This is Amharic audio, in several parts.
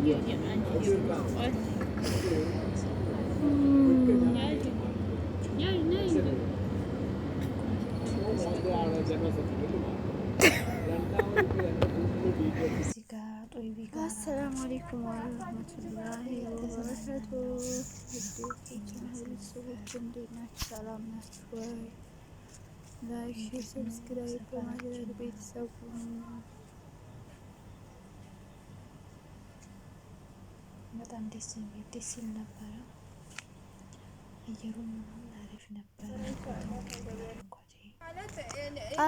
السلام عليكم ورحمة الله وبركاته። ቤተሰቦች እንዴት ናችሁ? ሰላም ናችሁ ወይ? Like፣ share፣ subscribe በማድረግ ቤተሰቡ በጣም ደስ የሚል ደስ ይል ነበረ። አየሩ ምናምን አሪፍ ነበረ።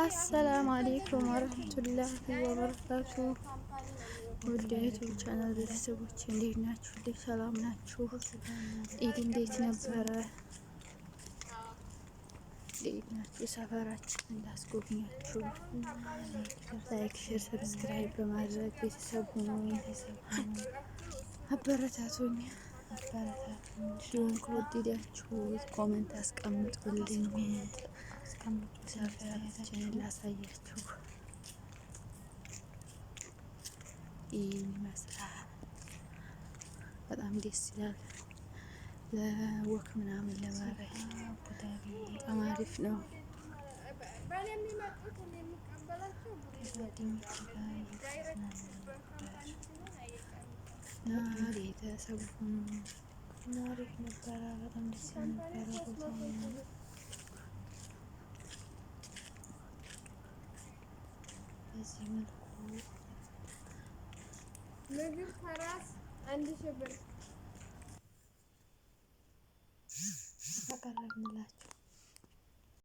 السلام عليكم ورحمة الله وبركاته። ውድ የ YouTube channel ቤተሰቦች እንዴት ናችሁ? እንዴት ሰላም ናችሁ? ኢድ እንዴት ነበረ? እንዴት ናችሁ? ሰፈራችን እንዳስጎብኛችሁ like፣ share፣ subscribe በማድረግ ቤተሰብ ሁኑ። አበረታቱኝ። ቪዲዮውን ከወደዳችሁት comment አስቀምጡልኝ። ሰፈራችንን ላሳያችሁ። ይህን ይመስላል። በጣም ደስ ይላል። ለ walk ምናምን ለማድረግ በጣም አሪፍ ነው። እና ቤተሰቡ አሪፍ ነበረ። በጣም ደስ ይል ነበረ ቦታው ምናምን። በዚህ መልኩ ምግብ ከራስ 1000 ብር አቀረብንላችሁ።